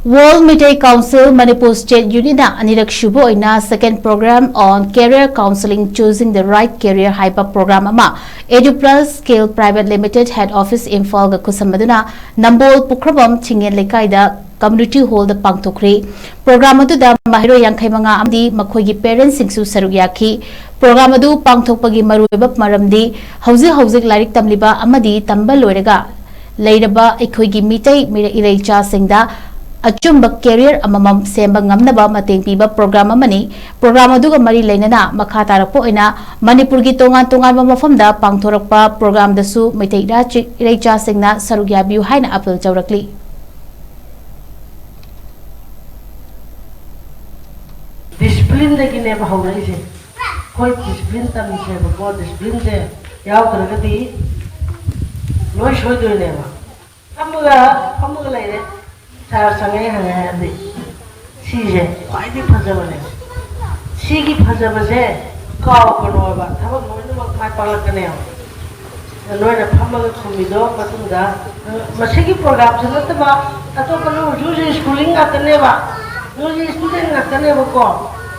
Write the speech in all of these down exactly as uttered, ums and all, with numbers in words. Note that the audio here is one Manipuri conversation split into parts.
World Meitei Council Manipur State Unit ꯅ ꯑꯅꯤꯔꯛ ꯁꯨꯕ ꯑꯣꯏꯅ Second Program on Career Counselling, Choosing the Right Career ꯍꯥꯏꯕ program ꯑꯃ Eduplus Skill Private Limited Head Office ꯏꯝꯐꯥꯜꯒ ꯈꯨꯠꯁꯝꯅꯗꯨꯅ ꯅꯝꯕꯣꯜ ꯄꯨꯈ꯭ꯔꯕꯝ ꯆꯤꯡꯌꯦꯟ ꯂꯩꯀꯥꯏꯗ community hall ꯗ ꯄꯥꯡꯊꯣꯛꯈ꯭ꯔꯤ꯫ Program ꯑꯗꯨꯗ ꯃꯍꯩꯔꯣꯏ ꯌꯥꯡꯈꯩ ꯃꯉꯥ ꯑꯃꯗꯤ ꯃꯈꯣꯏꯒꯤ parents ꯁꯤꯡꯁꯨ ꯁꯔꯨꯛ ꯌꯥꯈꯤ꯫ Program ꯑꯗꯨ ꯄꯥꯡꯊꯣꯛꯄꯒꯤ ꯃꯔꯨꯑꯣꯏꯕ ꯃꯔꯝꯗꯤ ꯍꯧꯖꯤꯛ ꯍꯧꯖꯤꯛ ꯂꯥꯏꯔꯤꯛ ꯇꯝꯂꯤꯕ ꯑꯃꯗꯤ ꯇꯝꯕ ꯂꯣꯏꯔꯒ ꯂꯩꯔꯕ ꯑꯩꯈꯣꯏꯒꯤ ꯃꯤꯇꯩ ꯃꯤꯔ-, ꯏꯔꯩꯆꯥꯁꯤꯡꯗ ꯑꯆꯨꯝꯕ career ꯑꯃꯃꯝ ꯁꯦꯝꯕ ꯉꯝꯅꯕ ꯃꯇꯦꯡ ꯄꯤꯕ program ꯑꯃꯅꯤ꯫ Program ꯑꯗꯨꯒ ꯃꯔꯤ ꯂꯩꯅꯅ ꯃꯈꯥ ꯇꯥꯔꯛꯄ ꯑꯣꯏꯅ ꯃꯅꯤꯄꯨꯔꯒꯤ ꯇꯣꯉꯥꯟ ꯇꯣꯉꯥꯟꯕ ꯃꯐꯝꯗ ꯄꯥꯡꯊꯣꯔꯛꯄ program ꯗꯁꯨ ꯃꯩꯇꯩ ꯏꯔꯥꯆꯤ-, ꯏꯔꯩꯆꯥꯁꯤꯡꯅ ꯁꯔꯨꯛ ꯌꯥꯕꯤꯌꯨ ꯍꯥꯏꯅ appeal ꯇꯧꯔꯛꯂꯤ꯫ Discipline ꯗꯒꯤꯅꯦꯕ ꯍꯧꯔꯛꯏꯁꯦ꯫ ꯑꯩꯈꯣꯏ discipline ꯇꯝꯁꯦꯕꯀꯣ, discipline ꯁꯦ ꯌꯥꯎꯗ꯭ꯔꯒꯗꯤ ꯂꯣꯏ ꯁꯣꯏꯗꯣꯏꯅꯦꯕ꯫ ꯐꯝꯃꯒ, ꯐꯝꯃꯒ ꯂꯩꯔꯦ, ꯁꯥꯔ ꯆꯪꯉꯛꯑꯦ ꯍꯪꯉꯦ ꯍꯥꯏꯔꯗꯤ, ꯁꯤꯁꯦ ꯈ꯭ꯋꯥꯏꯗꯒꯤ ꯐꯖꯕꯅꯦꯕ꯫ ꯁꯤꯒꯤ ꯐꯖꯕꯁꯦ ꯀꯥꯎꯒꯅꯣꯕ, ꯊꯕꯛ ꯂꯣꯏꯅꯃꯛ ꯃꯥꯏ ꯄꯥꯛꯂꯛꯀꯅꯦꯕ꯫ ꯅꯣꯏꯅ ꯐꯝꯃꯒ ꯈꯨꯝꯃꯤꯗꯣ ꯃꯇꯨꯡꯗ, ꯃꯁꯤꯒꯤ program ꯁꯤ ꯅꯠꯇꯕ ꯑꯇꯣꯞꯄ ꯅꯣꯏ ꯍꯧꯖꯤꯛ ꯍꯧꯖꯤꯛ schooling ꯉꯥꯛꯇꯅꯦꯕ, ꯅꯣꯏꯒꯤ student ꯉꯥꯛꯇꯅꯦꯕꯀꯣ꯫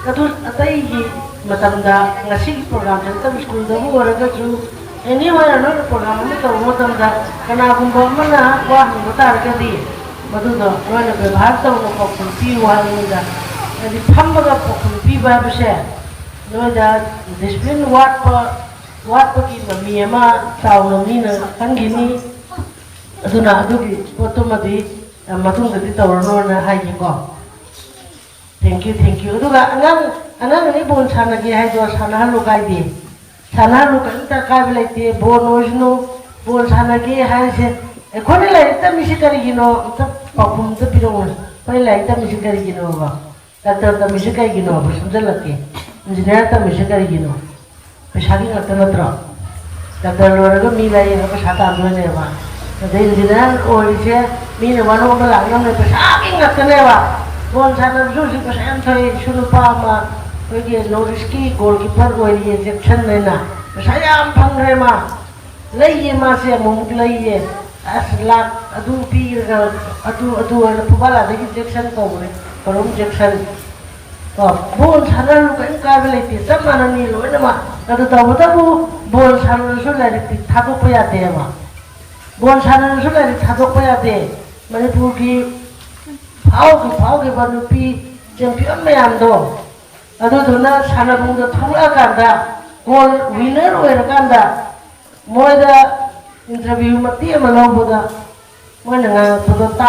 ꯑꯗꯨ ꯑꯇꯩꯒꯤ ꯃꯇꯝꯗ ꯉꯁꯤꯒꯤ program ꯁꯤ ꯅꯠꯇꯕ school ꯗꯕꯨ ꯑꯣꯏꯔꯒꯁꯨ, anywhere ꯅꯣꯏꯅ program ꯑꯃ ꯇꯧꯕ ꯃꯇꯝꯗ ꯀꯅꯥꯒꯨꯝꯕ ꯑꯃꯅ ꯋꯥ ꯍꯪꯕ ꯇꯥꯔꯒꯗꯤ ꯃꯗꯨꯗꯣ ꯅꯣꯏꯅ ꯕꯦꯕꯥꯔ ꯇꯧꯅ ꯄꯥꯎꯈꯨꯝ ꯄꯤꯌꯨ ꯍꯥꯏꯕꯅꯤꯗ꯫ ꯍꯥꯏꯗꯤ ꯐꯝꯃꯒ ꯄꯥꯎꯈꯨꯝ ꯄꯤꯕ ꯍꯥꯏꯕꯁꯦ ꯅꯣꯏꯗ discipline ꯋꯥꯠꯄ, ꯋꯥꯠꯄꯒꯤ ꯃꯃꯤ ꯑꯃ ꯆꯥꯎꯅ ꯃꯤꯅ ꯈꯟꯈꯤꯅꯤ꯫ ꯑꯗꯨꯅ ꯑꯗꯨꯒꯤ ꯄꯣꯠꯇꯨꯃꯗꯤ ꯃꯇꯨꯡꯗꯗꯤ ꯇꯧꯔꯅꯣꯅ ꯍꯥꯏꯒꯦꯀꯣ꯫ Thank you, thank you꯫ ꯑꯗꯨꯒ ꯑꯉꯥꯡ, ꯑꯉꯥꯡ ꯑꯅꯤ ball ꯁꯥꯟꯅꯒꯦ ꯍꯥꯏꯗꯣ ꯁꯥꯟꯅꯍꯜꯂꯨ ꯀꯥꯏꯗꯦ꯫ ꯁꯥꯟꯅꯍꯜꯂꯨ, ꯀꯔꯤꯝꯇ ꯑꯀꯥꯏꯕ ꯂꯩꯇꯦ꯫ Ball ꯑꯣꯏꯁꯅꯨ, ball ꯁꯥꯟꯅꯒꯦ ꯍꯥꯏꯔꯤꯁꯦ꯫ ꯑꯩꯈꯣꯏꯅ ꯂꯥꯏꯔꯤꯛ ꯇꯝꯃꯤꯁꯤ ꯀꯔꯤꯒꯤꯅꯣ? ꯑꯝꯇ ꯄꯥꯎꯈꯨꯝ ꯑꯝꯇ ꯄꯤꯔꯛꯎꯅꯦ꯫ ꯑꯩꯈꯣꯏ ꯂꯥꯏꯔꯤꯛ ꯇꯝꯃꯤꯁꯤ ꯀꯔꯤꯒꯤꯅꯣꯕ? Doctor ꯇꯝꯃꯤꯁꯤ ꯀꯔꯤꯒꯤꯅꯣꯕ? ꯁꯝꯖꯜꯂꯛꯀꯦ꯫ Engineer ꯇꯝꯃꯤꯁꯤ ꯀꯔꯤꯒꯤꯅꯣ? ꯄꯩꯁꯥꯒꯤ ꯉꯥꯛꯇ ꯅꯠꯇ꯭ꯔꯣ? Doctor ꯂꯣꯏꯔꯒ ꯃꯤ ꯂꯥꯏꯌꯦꯡꯉꯒ ꯄꯩꯁꯥ ꯇꯥꯟꯗꯣꯏꯅꯦꯕ꯫ ꯑꯗꯩ engineer ꯑꯣꯏꯔꯤꯁꯦ ꯃꯤꯅ ꯋꯥꯅꯣꯝꯕ ꯂꯥꯛꯅꯕꯅꯦ, ꯄꯩꯁꯥꯒꯤ ꯉꯥꯛꯇꯅꯦꯕ꯫ Ball ꯁꯥꯟꯅꯕꯁꯨ ꯍꯧꯖꯤꯛ ꯄꯩꯁꯥ ꯌꯥꯝ ꯊꯣꯛꯑꯦ꯫ ꯏꯁꯨ ꯅꯨꯄꯥ ꯑꯃ ꯑꯩꯈꯣꯏꯒꯤ North East ꯀꯤ goalkeeper ꯑꯣꯏꯔꯤꯌꯦ, Jackson ꯍꯥꯏꯅ꯫ ꯄꯩꯁꯥ ꯌꯥꯝ ꯐꯪꯈ꯭ꯔꯦ ꯃꯥ꯫ ꯂꯩꯌꯦ ꯃꯥꯁꯦ, ꯑꯃꯨꯛꯃꯨꯛ ꯂꯩꯌꯦ꯫ ꯑꯁ ꯂꯥꯛ ꯑꯗꯨ ꯄꯤꯔꯒ ꯑꯗꯨ ꯑꯗꯨ ꯍꯥꯏꯅ ꯐꯨꯕꯥꯜꯂꯥꯗꯒꯤ ꯖꯦꯛꯁꯟ ꯀꯧꯕꯅꯦ, ꯀꯔꯨꯝ ꯖꯦꯛꯁꯟ꯫ ꯀꯣ, ꯕꯣꯜ ꯁꯥꯟꯅꯔꯁꯨ ꯀꯔꯤꯝ ꯀꯥꯏꯕ ꯂꯩꯇꯦ, ꯆꯞ ꯃꯥꯟꯅꯅꯤ ꯂꯣꯏꯅꯃꯛ꯫ ꯑꯗꯨ ꯇꯧꯕꯇꯕꯨ ꯕꯣꯜ ꯁꯥꯟꯅꯔꯁꯨ ꯂꯥꯏꯔꯤꯛꯇꯤ ꯊꯥꯗꯣꯛꯄ ꯌꯥꯗꯦꯕ꯫ ꯕꯣꯜ ꯁꯥꯟꯅꯔꯁꯨ ꯂꯥꯏꯔꯤꯛ ꯊꯥꯗꯣꯛꯄ ꯌꯥꯗꯦ꯫ ꯃꯅꯤꯄꯨꯔꯒꯤ ꯐꯥꯎꯈꯤ ꯐꯥꯎꯈꯤꯕ ꯅꯨꯄꯤ ꯆꯦꯝꯄꯤꯌꯟ ꯃꯌꯥꯝꯗꯣ, ꯑꯗꯨꯗꯨꯅ ꯁꯥꯟꯅꯕꯨꯡꯗ ꯊꯣꯛꯂꯛꯑꯀꯥꯟꯗ, ꯒꯣꯜ ꯋꯤꯟꯅꯔ ꯑꯣꯏꯔꯀꯥꯟꯗ, ꯃꯣꯏꯗ ꯏꯟꯇꯔꯚ꯭ꯌꯨ ꯃꯇꯦꯛ ꯑꯃ ꯂꯧꯕꯗ, ꯃꯣꯏꯅ ꯉꯥꯡꯉꯛꯄꯗꯣ ꯇꯥ